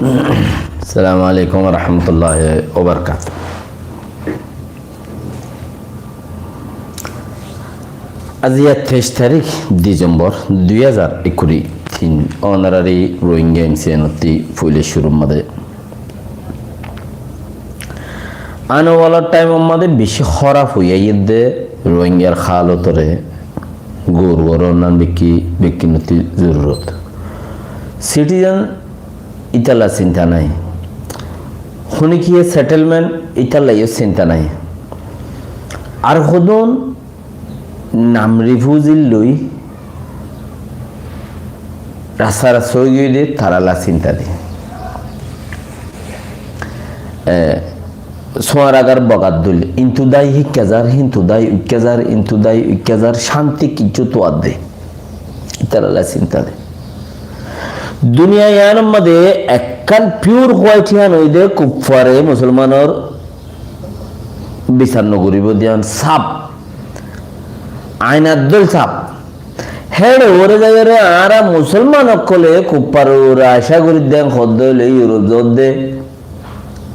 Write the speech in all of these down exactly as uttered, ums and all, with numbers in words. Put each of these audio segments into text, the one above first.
Assalamu alaikum warahmatulláhi wabarakátuhu. Aijja teic tarík Disembor dui házar ekkuri tin, ónorari Rohingya M C N ottú foila cúrur mazé. Anewalar thaimor mazé beci hóraf ói aiyér de Rohingyar hálotore gour gorónnan bekki, bekkinottu zorurot. Citizen ítalla sinta nái. Honikiye settlement ítalla yó sinta nái. Ar hodún nam refugee loi rasta rasta ói giyé de taralla sinta de. E, Suaragar bogat dul, intu dai hikka zar, hintu dai uikka zar, intu dai uikka zar, cánti kiccu tuadde. Taralla sinta de. Duniya iyanor mazé ekkán pure white iyan óilde kuffare musolmanor bisar no goribo diyan saf. Ainar dol saf. Héçe uore zaiyóre añára musolman ókkole kuffar uore acá gorí den hoddé óile Europe zodde,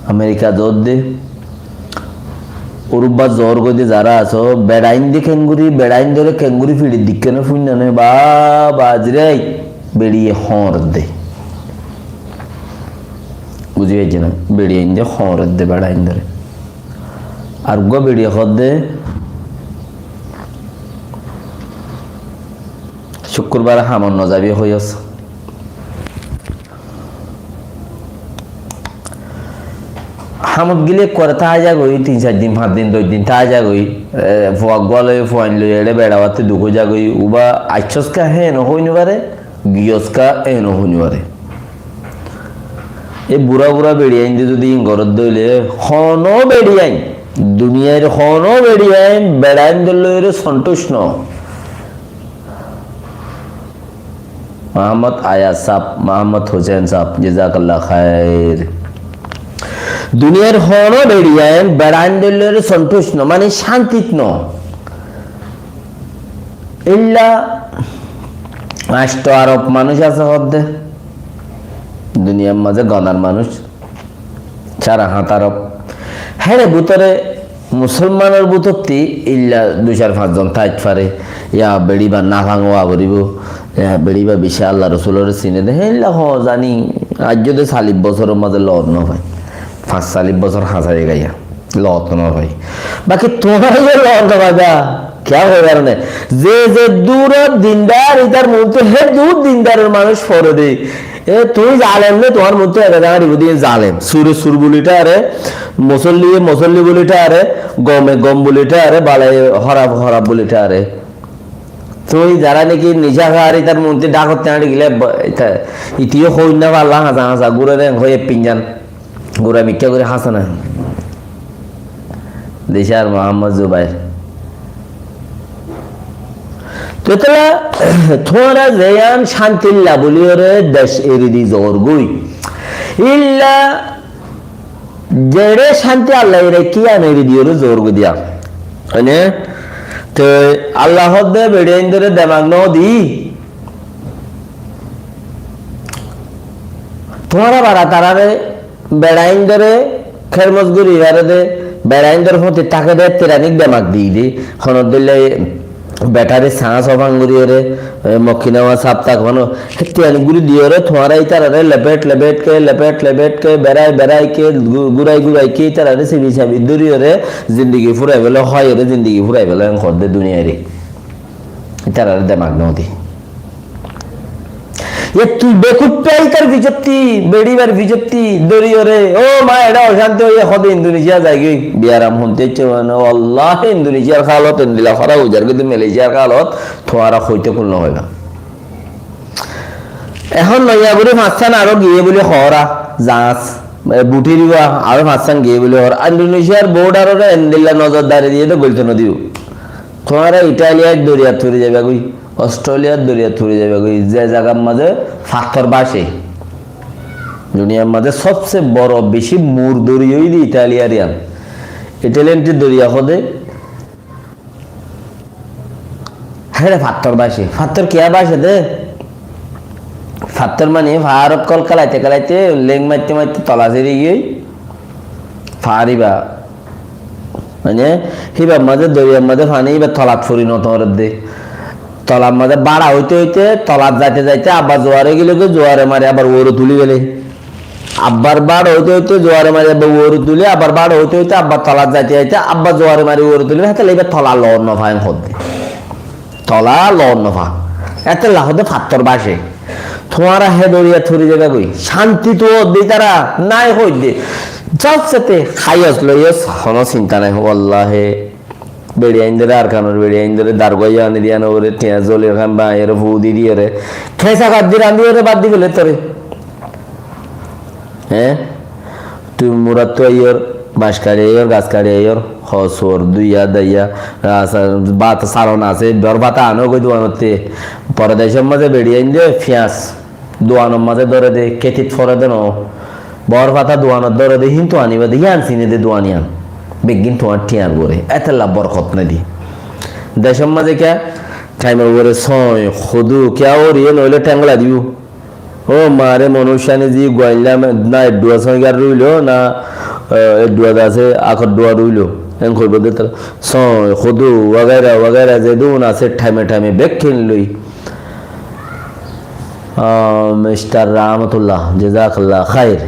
America zodde. Urubba zor goide zara asó, beçain de kenguri, beçain dore kenguri fiçir dikke no fuinna ne, ba, ba, zirai, beçiye hoñr de. Buzi faijje na? Beçiye inde hoñr de beçain dore. Ar uggwá beçiye hoó de, cúkkurbar hamot no zaibi hoiyós. Hamot gile kuare táa zagói, tin sair din, fañs din, doc din táa zagói. E, fua uggwá loi, fuain loi, eçe beçawatte duk ói zagói. Uba aiccós ká hé no hoi no fare, giyós ká hé no hoi no fare. E bura bura beçiyain de zodi in goródde óile, hono beçiyain, duniyair hono beçiyain beçain dor loi ere sontuc no. Muhammad Ayaz sab, Muhammad Hussain sab, jazakallah khair. Duniyar hono beçiyain beçain dóillore sontuc no, mane cántit no. Illa ancto Arob manúic asé hoódde. Duniyar mazé gonar manúic. Sára háñt Arob. Héçe bútore musolmanor bútotti illa dui sair fañs zon táit fare. Ya beçi ba nafang ówa foribó. Ya beçi ba beci Allah Rosulore sine de. Héilla hoó zani aijjó de sallic bosóror mazé lot no fai. Fañs sallic bosór hañsai gaiya. Lot no fai. Baki tuáñra ye lot no faiba. Kiyá hoibar ne? Ze ze durot dindar, itar muúntu hé dur dindaror manúic fore de. E, tuñí zalem ne, tuáñr muúntu ega zañári budi zalem. Sure sur buli tare, musolliye musolli buli tare, gome gom buli tare, balaye hóraf hóraf buli tare. Tuñí zara neki nicá har, itar muúntu dhakot tañri gile, ba, ita, itiyo hoinna balla hañsa hañsa, gure reng hoi pinjan. Gura mikká gori hásana. Dicár Muhammad Zubair. Toitala tuáñra zeyan cánti illa buliyóre dec eri di zogor goi. Illa zeçé cánti Allah ere kiyan eri diyóre zogor goi diya. Ene? Te Allah hodde beçiyaindore demak no di. Tuáñra bara tarare beçaindore kermos guri fare de, beçaindor fóti táke de, tiranik demak di de, honor dóilla beçare sañs ofan guri ore, e, mokkinawa sap tak hono, tiranik guri di ore, tuáñra itarare lepet, lepet ke, lepet, lepet ke, berai, berai ke, gu-, gurai, gurai ke, itarare sibi, sabi dóri ore, zindigi furai bele, hoi ore, zindigi furai bele, en hodde duniyari. Itarare demak no di. Ye tui bekuffa itar fisotti, beçibar fisotti, dóri ore, o ma, eçe ocánti óiye, hode Indonesia zaigói, biyaram honte icce mane, wallahi Indonesiar halot endilla hóraf ói zargói de, Malaysiar halot, tuáñra hoite kul no hoiba. Ehón noiya gori fañsán aró giyé buli hoóra, zañs, e, buthir uwa, aró fañsán giyé buli hoóra, Indonesiar bordarore endilla nozordari diyé de goilto no dibo. Tuáñra Italiyar doriyat fori zaiba goi, Ostreliyar doriyat fori zaiba goi, ze zagar mazé fattór báce. Duniyar mazé sobse boro beci mur doriya óilde Italiyar iyan. Italiyanor doriya hode, héçe fattór báce. Fattór kiyá báce de? Fattór mani faár ókkol kélaite kélaite, leng maitté maitté tola seri giyói. Faár íba. Mane, híbar mazé, doriyar mazé faní íba tolat fori no toredde. Tolar mazé bára óite óite, tolat zaite zaite, abbar zuare gilói, zuare mari abbar uore tuli féle. Abbar bára óite óite, zuare mari abbar uore tuli, abbar bára óite óite, abbar tolat zaite zaite, abbar zuare mari uore tuli, hétolla íba tola loor no fa en hoódde. Tola loor no fa. Hétolla hoódde fattór báce. Tuáñra hé doriyat fori zaiba goi. Cánti tuáñra de ítara nái hoódde. Just ete háiyos loiyos, honó sinta nái, wallahi. Beçiyaindóre, Arkanor beçiyaindóre, dargoya ani diyan ore, tiya zoli rakán ba, ere fu di di ere. Kesa gaddi randi ere bad di féle tore. Hé? Tui murattu aiyór, bac kaçi aiyór, gas kaçi aiyór, hó suor duiya daiya, gas, bát salon asé, bor fata ano goi duanotte. Pordecor mazé beçiyainde fiyas duanor mazé dóre de, ketit fore de no. Bor fata duanot dóre de, hintu aniba de, yián sine de duan yián. Beggín tuáñr tiyar gore. Étella borkot nai de. Decor mazé kiya, thaimor uore sói, hudu, kiya óriye noile thengla dibo. Ó mare, monúiccáni zi guainla na eddua sóigar ruilo na, eh, eddua de asé, akor dua ruilo. En hoibo de tara. Sói, hudu, wagaira, wagaira, zedún asé, thaime thaime bekkín loi. Ah, Mister Rahmatullah, jazakallah khair.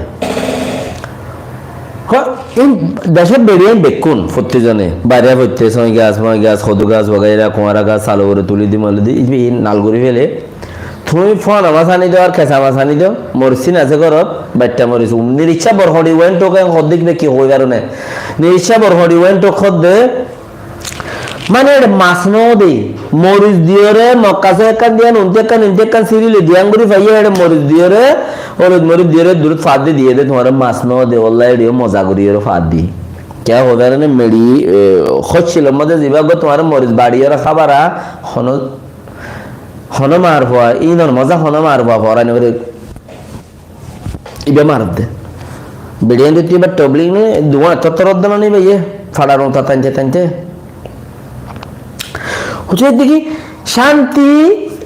Hó, in decót beçiyain bekkún, fottí zone, baire foitte, sói gas, moi gas, hodu gas, wagaira, kuara gas, salo gore tuli di, mali di, ibi nal gori fele. Tui fuana mas ani do ar kesa mas ani do, moris tin asé gorot, baitta moris, um, niricca bor hori wen toke hoddik de ki hoi faro ne. Niricca bor hori wen tok hodde, mane, ere mas no de, moris diyore, mokka só ekkán diyan, unti ekkán, inti ekkán, sirile diyan gori faiye, ere moris diyore, olod moris diyore, durut fat de diye de, tuáñre mas no de, wallahi, ere moza gori ere fat di. Kiya hoóde ere ne, meri, e, hoccilor mazé ziba go tuáñre moris bari ere hábara, hono, hono mar fua, inor mazé hono mar fua, fora ne ere. Iba maredde. Beçiyain dóitte iba toblik ne, duwa tottor odde mani iba iye, farar uta tainte tainte. Hoiccé de ki, cánti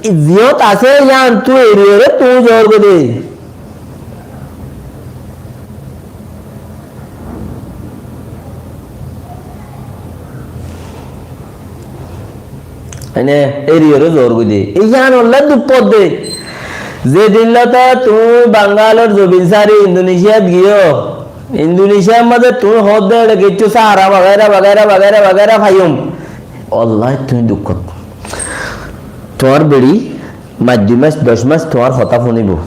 ziyót asé, yián tu eriyore tu zor gode. Ene eriyore zor goi de. Iyan olla duk podde. Zedin lota tui Bangalor zobin sari Indonesiat giyo, Indonesiar mazé tui hodde ere kessú sahara wagaira, wagaira, wagaira, wagaira faiyum. Wallahi tui duk pot. Tuáñr beçi mac dui mac, doc mac tuáñr hotá funibo.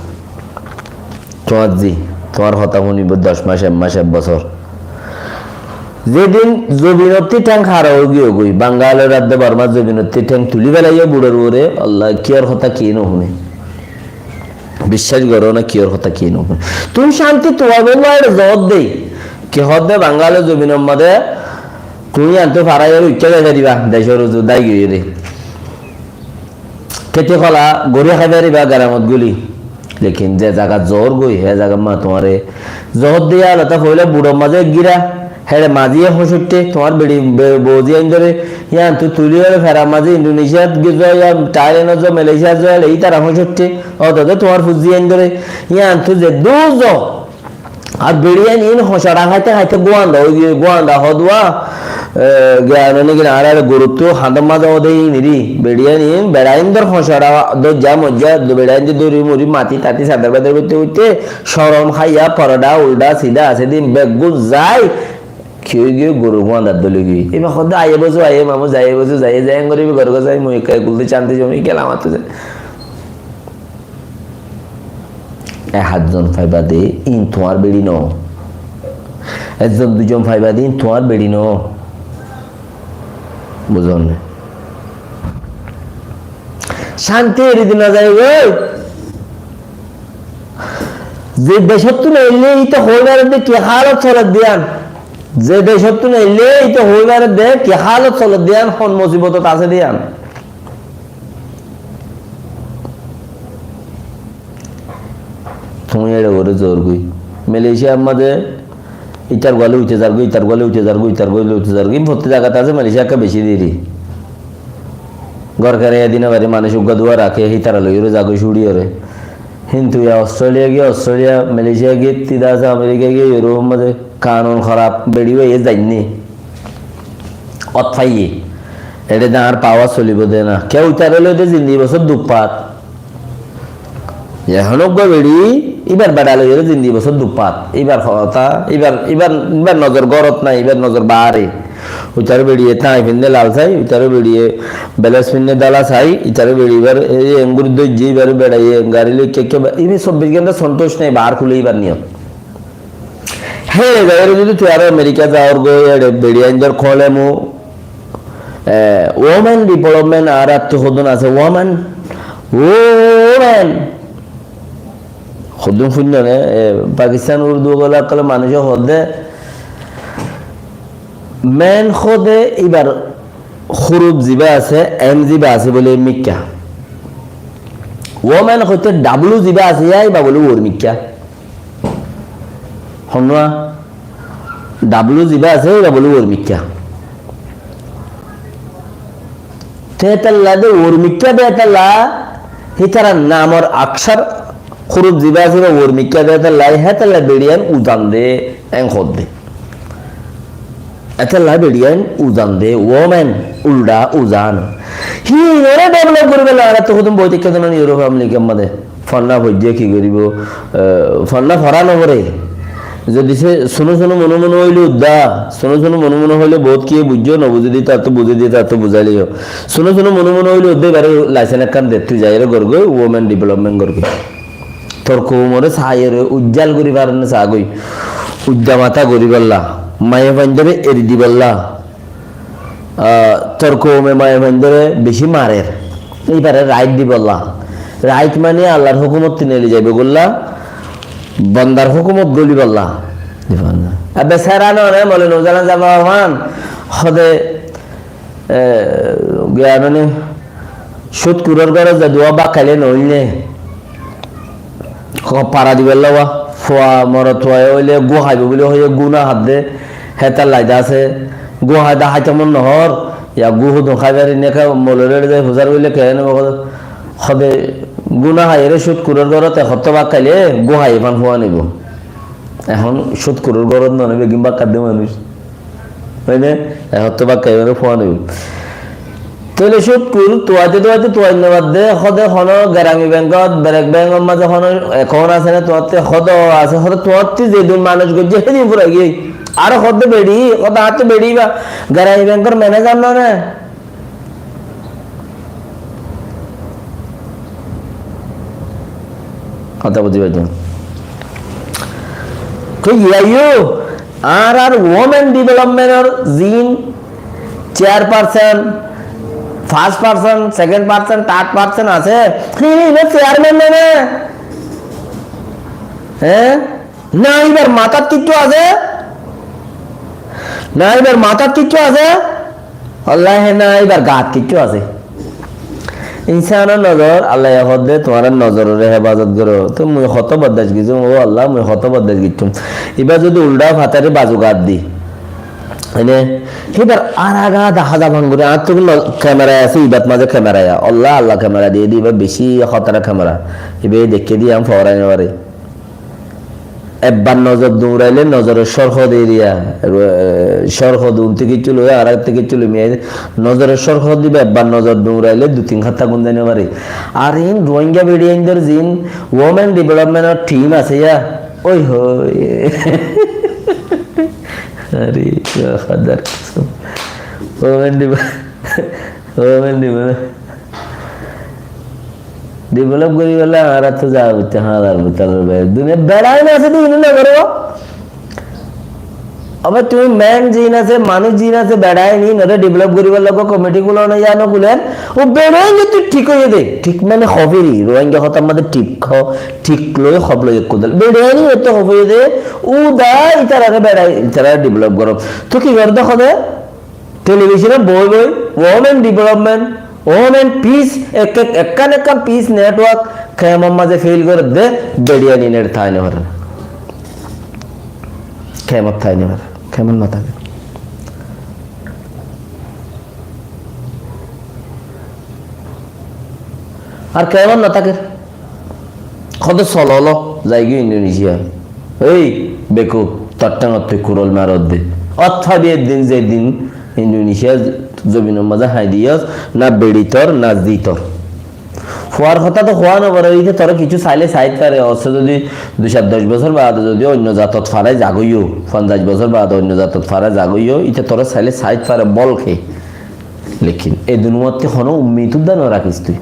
Tuáñr zi, tuáñr hotá funibo doc mac, ek mac, ek bosór. Zedin zobinottí theng hara ói giyói, Bangalor adde Bormar zobinottí theng tulí felaiyé buçor uore, Allah, kiyór hotá ki no fune. Biccác goró na, kiyór hotá ki no fune. Tui cánti tuáñr bólla ere zoór de. Ki hoódde Bangalor zobinor mazé tui yián tu faraiyóre uikká zai fariba, decór uzu dai giyóre. Keti hola gori hái fariba garamot guli. Lekin ze zagat zoór goi, he zagat ma tuáñre zoór diya alota foila buçor mazé gira, here maziye hoñsoitte, tuáñr beçi be-, bouzi aindóre, yián tu tuli ore ferar mazé Indonesiat gi zo, ya Thailandot zo, Malaysiat zo, ele ítara hoñsoitte, otode tuáñr fuzi aindóre, yián tu ze dú zo, Ar beçiyain in hoñsora háite háite guanda ói giyé, guanda hoduwa, e, giyan ói niki añárar guruttu hañdor mazé ode iniri. Beçiyain in beçaindor hoñsora dóijja moijja, beçainde dóri muri mati tati sadar badar goitte goitte, corom háiya, poroda, ulda, sida asé din beggún zai, ki ói giyé, gurur guandar dóli giyé. Iba hoddé aiye bosu, aiye mamu, zaiye bosu, zaiye zai, en gori gor gor zai, mui ekka guldi cánti jomi, kelamattu zai. Ek hatzon faiba de, in tuáñr beçi no. Ekzon duizon faiba de, in tuáñr beçi no. Buzón ne? Cánti eri di no zai goi. Ze decóttu neille, ite hoi faredde ki halot soler diyan. Ze decóttu neille, ite hoi faredde ki halot soler diyan, hon musibotot asé diyan. Tuñí eçe goré zoór goi. Malaysiar mazé ítar guále uite zar goi, ítar guále uite zar goi, ítar guále uite zar goi. Ín fottí zagat asé, Malaysia ekká beci deri. Gór keraya di no fari, manúic uggúa duwa raké, hítara loiyóre za goi cúçiyóre. Kintu ya Australia giyé, Australia, Malaysia giyé, tida asé America giyé, Europe or mazé kanun hóraf, beçi óiye zainné. Ót faiyé. Eçe de añár power solibo de na. Kiyá uitaré loi de zindigi bosór duk fat. Ehón uggwá beçi, ibar beça loi de zindigi bosór duk fat. Ibar hotá, ibar, ibar, ibar nozor górot nai, ibar nozor baáre. Uitaré beçiye tái finné lal sai, uitaré beçiye beles finné dala sai, itaré beçi ibar, e, engur dóijje ibar beçaiye, gari loi kekke ba, ibe sobbic gonta sontuc nai, baár kule ibar niyot. Hé, zaiyóre zodi tui aró America zaor goi, eçe beçi aindor kolemo, e, women development ar attu hodun asé, women, women. Hodun fuinno ne, e, Pakistan Urdu gola kole manúice hodde, men hode ibar huruf ziba asé, M ziba asé bole mikká. Women hoite W ziba asé, ya iba bole uor mikká. Honnuwa? W ziba asé, iba bole uor mikká. Te hétalla de uor mikká de hétalla, hítara namor aksar huruf ziba asé, iba uor mikká de hétalla, hétalla beçiyan uzan de, en hodde. Hétalla beçiyan uzan de, women, ulda uzan. Hí, ore develop goribolla, añára to hodun boi táikka de na Europe, America mazé. Fonná foijje ki goribo? E, fonná fora no fore. Zodi se suno suno mone mone hoile udda, suno suno mone mone hoile bout ki buijjo, no buzidi, tar to buzidi, tar to buzaileo. Suno suno mone mone hoile udda, ibare license ekkan de, tui zaiyore gor goi, women development gor goi. Tor koumore saiyore ujjal gori faron ne sa goi. Udda mata goribolla, maiyafuaindore eri dibolla. Ah, tor koume maiyafuaindore beci marer. Ibare right dibolla. Right mani Allar hókumottú neli zaibo golla, bondar hókumot golibolla. Ebbe sera none, mole nuzalan zaba fan, hode, eh, giya mani, cútkuror górot zai duwa bák háile noóil né. Ho-, fara dibolla wa, fua morot fua óile gú háibo buli hoiye, gú no hádde, hétar laida asé, gú háida háito mon nohór, ya gú hodun háibar ine ká molor ere zai fusár goille keéne mo hode, hode gú no háiyore cútkuror górot e hottó bák háile gú háiye fán fua nibo. Ehón cútkuror górot none, beggín bák hádde manúic. Óine, e hottó bák háiye fán fua nibo. Tóile cútkur, tuaite tuaite tuainno badde, hode hono gerami bengót, berek bengór mazé hono account asé né, tuatte hodo asé, hode tuatte zedun manúic goijjé, hédin furai giyé. Ar hode beçi, hode añáttu beçi ba, gerami bengór manager no né. Hotá buzí faijjó? Koi, yó, añárar women development or zin chairperson, first person, second person, third person asé, hí, hí, iba chairman no né? Hé? Na, ibar matát kiccú asé? Na, ibar matát kiccú asé? Wallahi na, ibar gaat kiccú asé. Insánor nozor, Allaye hoódde, tuáñrar nozorore hefazot goró. Toi mui hotó bordac goijjum, ó Allah, mui hotó bordac goijjum. Ibá zodi uldha fatare bazu gaat di, ene, híbar araga dahá za bangori, añáttu no-, kemera asé, ibat mazé kemera ya. Allah, Allah kemera diyé de, ibá beci hótara kemera. Ibá deikké de, añí foórai no fari. Ebbar nozor duñraile nozoror córho de eriya, eh, córho de untú kiccú loi, añára te kiccú loi miyai de. Nozoror córho diba, ebbar nozor duñraile dui tin hátta gún zai no fari. Ar in Rohingya beçiyaindor zin women development or team asé ya, oi hoi. Are, wahadar kosam. Women deve-, women development. Develop goríbolla añárattú za uittó, hazar bútore beçi. Duniyat beçai no asé de, ine no goró. Abar tuñí men zin asé, manúic zin asé, beçai ni, inore develop goríbolla uggwá komiti kúlo na, ya no kúlen. Ó beçai ni tui thík óiye de. Thík mane hofiri, Rohingya hotár mazé thík ho, thík loi hof loi ekku dal. Beçai ni etó hof óiye de, ó da itarare beçai, itarare develop goró. Tui ki goró de hode? Television ot boi boi women development, women peace, ek-, ek-, ekkán ekkán peace network kemor mazé fail gorer de, beçiyan ine tái no farer. Kemot tái no farer. Kemot no táker. Ar kemot no táker. Hoóde sololo, zaigói Indonesia. Ei, bekuf, tor théngottú kurol marodde. Ót faibi eddin zedin Indonesia zobinor mazé hañi diyós, na beçi tor, na zi tor. Fuar hotá to hoó no fare, ite tore kissú sailé sai fare, osse zodi dui sair doc bosór baade zodi oinno zatot farai zagói yó, fonzaic bosór baade oinno zatot farai zagói yó, ite tore sailé sai fare bolke. Lekin e duniyat honó ummid udda no rakis tui.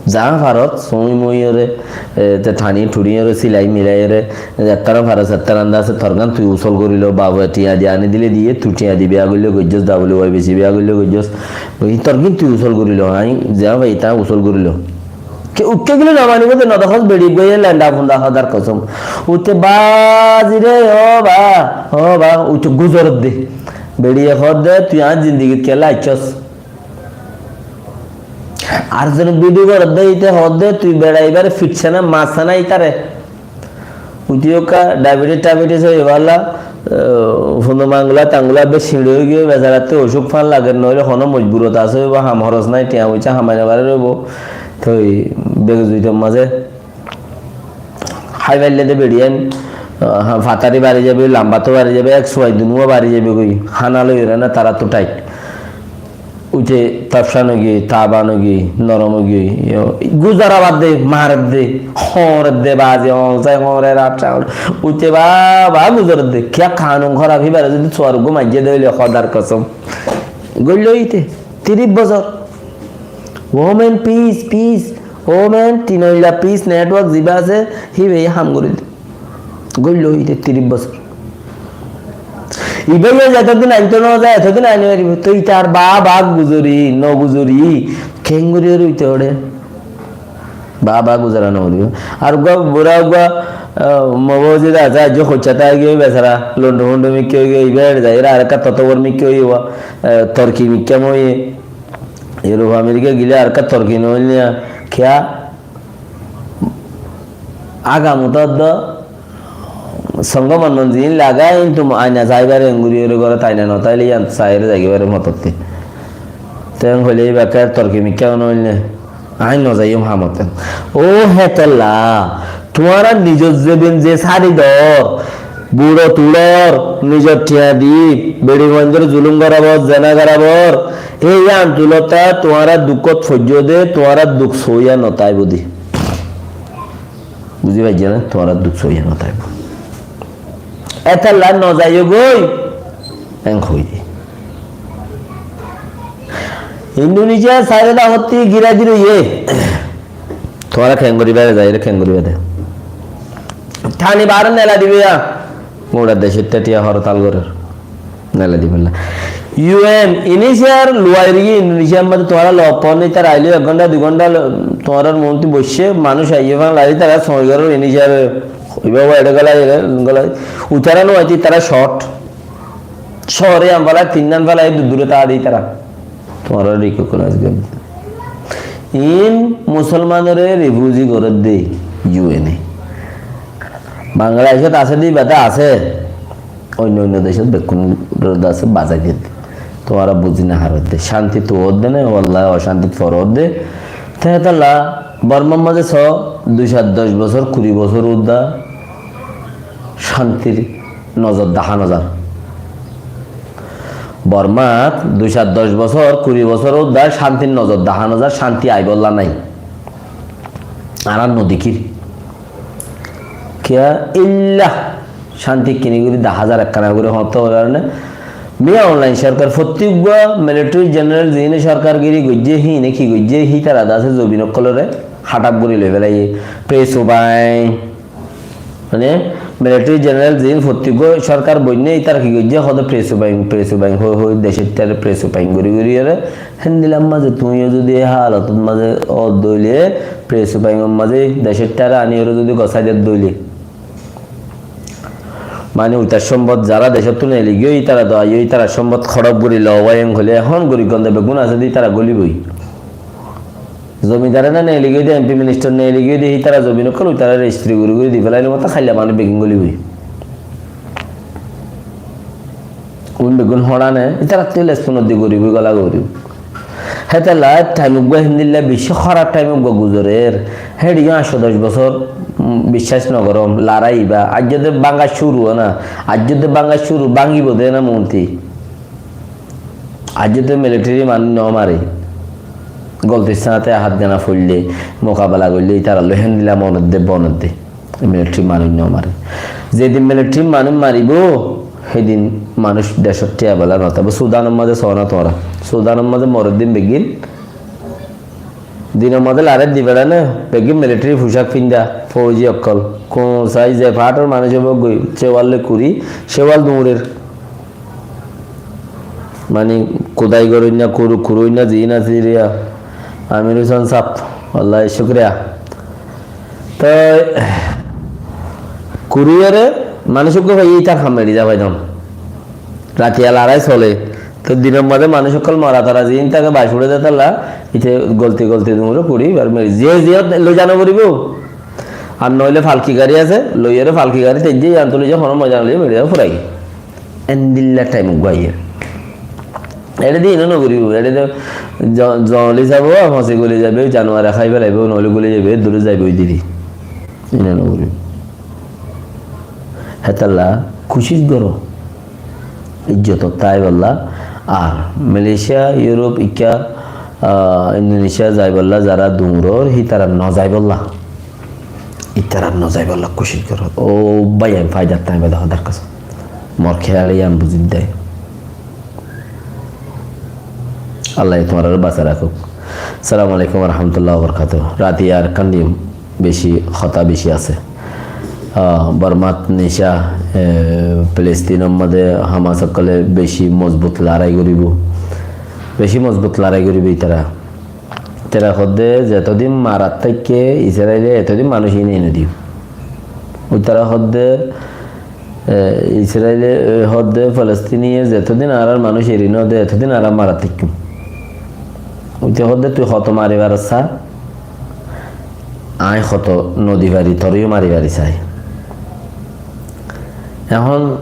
Za farot, sói moiyore, e, te thani thuriyore, silai milaiyore, zettara farot, zettara anda asé, torgán tui usol goriló, bafe tiañ di ani dile diye, tui tiañ di biya goille goijjós, W Y B C biya goille goijjós. Oi torgín tui usol goriló, añí za fai ta usol goriló. Ke ukke gile no manibo de, no dekós beçi goiye lenda funda hodar kosom. Utte bazi re, o ba, o ba, utte guzor de. Beçiye hoódde, tui añár zindigit kiyólla aiccós? Ar zone bidiu goredde, ite hoódde, tui beçai ibare fiçse na, masse na itare. Uti okka diabetes taibetes ói ibálla, eh, fundo mangula tangula bes siñçi ói giyói, besarattú ocúk fán lager, noóile honó mojburot asé óibo, ham horos nái, tiañ foicá hamai no fare óibo. Toi bege zuitor mazé hái faille de beçiyan, ah, fatari bari zaibo, lamba to bari zaibo, X Y dunuwa bari zaibo goi, hána loi ore na tarattú thait. Uite tafsan ói giyói, taban ói giyói, norom ói giyói, yo, guzara bad de, mar de, hoñr de, bazi hoñr sai, hoñre rat sai, uite ba, ba guzar de, kiya kanun hóraf, híbare zodi suar uggwá maijje de óile, Hódar kosom. Goillo ite, tiríc bosór. Women peace, peace, women, tinoilla peace network ziba asé, híbe ham gorí de. Goillo ite tiríc bosór. Ibáye zetodin aintó no zai, etodin aini faribo. Toi itar ba ba guzori, no guzori, kengori ore ite ore. Ba ba guzara no faribo. Ar uggwá bura uggwá, ah, mogo zida asé, aijjo hoicca tái giyói besara, londu fondu mikká ói giyói, ibá ere zai, ere arekka totobor mikká ói, ah, torki mikká moi, Europe America gile arekka torki no óil niya, kiya? Aga muta do songo mon mon zin laga, hintu mo aina zaibar enguri ore gorot aina no taile iyan saire zaigibare mototte. Ten hoile iba ker torki mikka no hoile ain no zaiyum hamoten. O hetolla, tuáñra nizor zebin ze sari dor, buro tular, nizor tiya di, beri hoindor zulum gorabor, zena gorabor, ei iyan tulota tuáñra dukot foijjo de, tuáñra duk soiya no taibo de. Buzi faijjó né? Tuáñra duk soiya no táibo. Etalla no zaiyo goi, en hoi de. Indonesia saire da hotti gira di roiye. Tuáñra kengori bare zaire, kengori bare. Tani bare nela dibe ya. Gura deshot tiya hortal gorer. Nela di fela. U N, Indonesia luwai ri, Indonesia mazé tuáñra lopon, itara aile ek gonta, dui gonta, tuáñrar monti boice, manúc aiye fan lari, tara soi goror Indonesia, iba wa ede gala, ede gala. Utara no aite tara short. Shore am fala, tin nan fala, e dure tara. Tuáñra recognize gori. In Musolmanore refugee gorer de U N e. Bangladeshot asé de, ibá de asé. Oinno oinno decót bekkún asé bazai diyé. Tuáñra buzi no faródde. Cánti tuwódde né, wallahi ocántit foródde. Te hétolla Bormar mazé só, dui cót doc bosór, kuri bosór uddá cántir nozor dahá no zar. Bormat dui cót doc bosór, kuri bosór uddá cántir nozor dahá no zar, cánti aibólla nái. Añára no dekír. Kiyá illa cánti kini gorí dahá zar ekkán gorí hoóñtte óibar né. Miyan Aung Hlaing sorkar fottí uggwá military general ziíne sorkargiri goijjé, híine ki goijjé, hítara de asé zobin ókkolore háthaf gorí loi félaiye. Phre Sou Baing, mane military general ziín fottí uggwá sorkar boinné, ítara ki goijjé, hoóde Phre Sou Baing, Phre Sou Baing hoi hoi decóttare Phre Sou Baing gorí gorí ore. Héndilla mazé tuñí yó zodi e halotot mazé ódde óile, Phre Sou Baingor mazé decóttare ani ore zodi gosái dedde óile, mane uitar sombot zara decóttu neeli giyói, ítara do aiyó, ítarar sombot hórof gorí loo bái, en hoilé ehón gorí gonde beggún asé de ítara góliboi. Zomindare na neeli giyói de, M P minister neeli giyói de, ítara zobin ókkol uitara rejistri gorí gorí di felaile motó háilla manúc beggín góliboi. Uin beggún hóra ne, ítarattú lesponot di goriboi, gola goriboi. Hétolla thaim uggúa héndilla bicí hóraf thaim uggúa guzorer. Héçe yó añctho doc bosór, um, biccác no gorom, larái ibá. Aijjó de báñga cúru ó na, aijjó de báñga cúru, báñgibo de na monti. Aijjó de militeri manúic no mare. Goltir sáñte hát gana foille, mukabela goille, itaralloi héndilla monedde, bonedde. Militeri manúic no mare. Zedin militeri manúic maribó, hédin manúic decót thíya bela no táibo. Sudanor mazé soó na tuáñra. Sudanor mazé moreddin beggín, dinor mazé larái di beçá na, beggín militeri fucák finda, fouji ókkol. Kuñsai ze faátor manúic óibo goi, céwal loi kuri, céwal duñrer. Mani, kudai goróinna, kuru-, kuróinna, ziín asé riya. Amir Hussain sáb, Allah cúkriya. Toi, kuríyore, manúic uggúa faiyé itar ham eçi za faidam. Ratiya larái sole. Toi dinor mazé manúic ókkol mora tora ziín táke bac uçé de tolla, ite golti golti duñre kuri, ibar meri. Ze ziyót loi zano foribó. Ar noóile falki gari asé, loiyore falki gari teijje, yián tuli ze hono moza no loiye, meri za furai. Endilla thaim uggúa aiyér. Eçé de ino no goribo, eçé de jo-, jongol hísabe ó, hósi goli zaibo, januare hái félaibo, noóile goli zaibo, duri zaibo, ói diri. Ino no goribo. Hétolla kucíc goró. Ijjotot táibolla. Ar Malaysia, Europe, ikká, ah, Indonesia zaibolla zará duñror, hítara no zaibolla. Ítara no zaibolla kucíc goró. Ó bái, añí faidat táibo de hodar kosóm. Mor kéyale yián buzí de. Allaye tuáñrare basai rakók. Assalamu alaikum wa rahmatullahi wa barakatuhu. Rati ar kandiyum beci hotá beci asé. Ah, Bormat nica, e, Palestinor mazé Hamas ókkole beci mozbut larái goribo. Beci mozbut larái goribo ítara. Ítara hoódde zetodin marat táikke Israile etodin manúic ine ine diyo. Ítara hoódde, e, Israile, e, hoódde Falastiniye zetodin añárar manúic eri no de etodin añára marat táikkúm. Íte hoódde tui hoto mari faros sá, añí hoto no di fari, toreyó mari fari sai. Ehón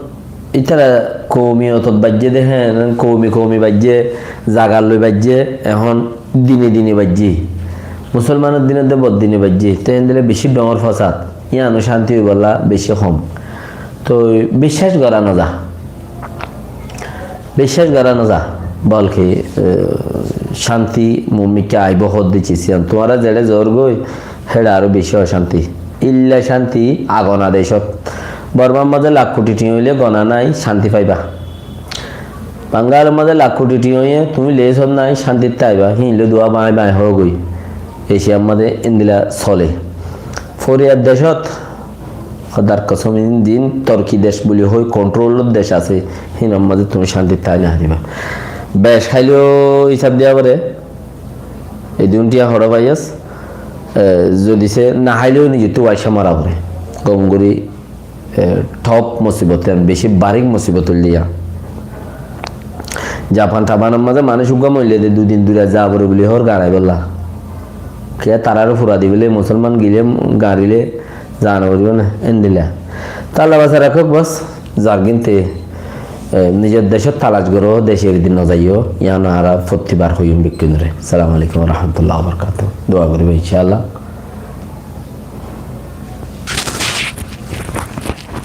ítara koumiyotot baijjé de, hé, koumi koumi baijjé, zagar loi baijjé, ehón dine dine baijjé. Musolmanor dinot de bor dine baijjé. Te endilla beci dhoóñr fosad. Yiáno cánti óibolla beci hom. Toi biccác gora no za. Biccác gora no za. Bolke, e, cánti mumikká aibo hoódde cis yián. Tuáñra zeçé zoór goi, héçe aró beci ocánti. Ílla cánti agona decót. Bormar mazé lak kuthi thiañ óile gona nái, cánti faiba. Bangalor mazé lak kuthi thiañ óiye, tuñí lesót nái, cántit táiba. Híin loi duwa bañi bañi hoó goi. Eciyar mazé endilla sole. Foriyar decót, hodar kosóm, in din Torki dec buli hoi kontrolor dec asé, híinor mazé tuñí cántit tái no fariba. Bec háileyo hísab diya fore, e dun thiañ hoçé faiyós, e, zodi se no háileyo nizottú uáicca mora fore. Gom gorí, e, thop musibot, yián beci barik musibot óilde yián. Japan Tapanor mazé manúic uggúa moille de dui din dui rait za fore buli hoór gañrai bolla. Kiyá tarare fura dibole musolman gile gañrile za no foribo né, endilla. Te Allah basai rakók bos, zargín te, e, nizor decót talac goró, dec eri di no zaiyó, yián añára fottibar hoiyum bekkúnore. Assalamu alaikum wa rahmatullahi wa barakatuhu. Dua goriba incállah.